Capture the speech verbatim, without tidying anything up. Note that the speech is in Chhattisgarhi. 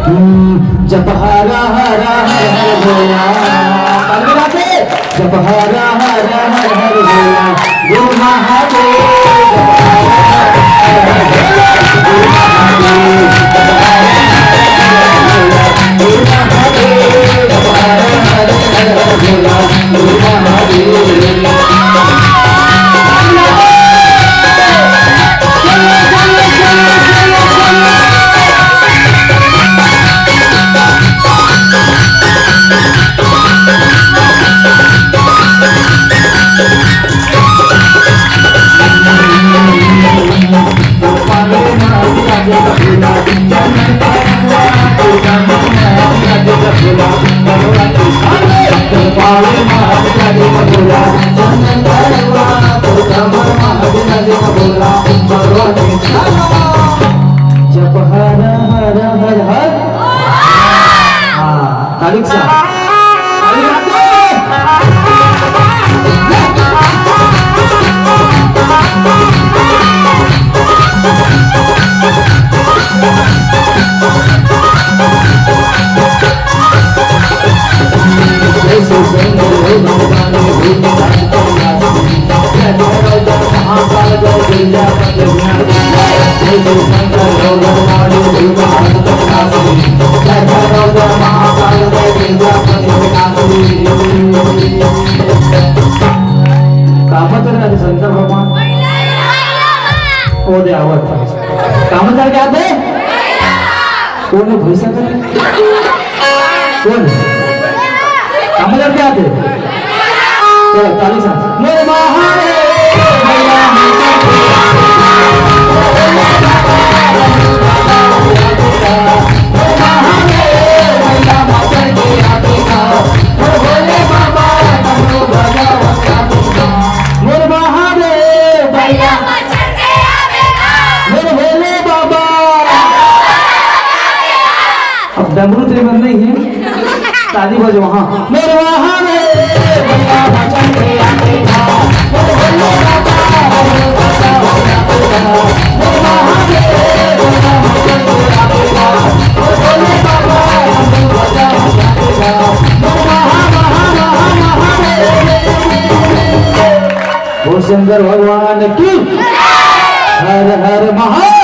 जप हरा हरा हर हर भोला। ताली बजा के। जप हरा हरा हर हर भोला। गुरु महादेव। जप हरा हरा हर हर भोला। गुरु महादेव। जप हरा हरा हर हर भोला। गुरु महादेव। जप हरा हरा हर हर भोला। गुरु महादेव। जप हर हर हर हर। हाँ, ताली से। कामत राधे शंकर भगवान। ओ दे आवत। कामत करके आते? कोन है भैसा कर? कोन? कामत करके आते? चलो, ताली से। मोर महादेव, भैया हम सब। मोर महादेव, भैया हम सब। मोर महादेव, भैया मोर भोले बाबा। अब डमरू तेरे मन नहीं है, ताली बजो, हाँ। मोर महादेव। बोल शंकर भगवान की। हर हर महा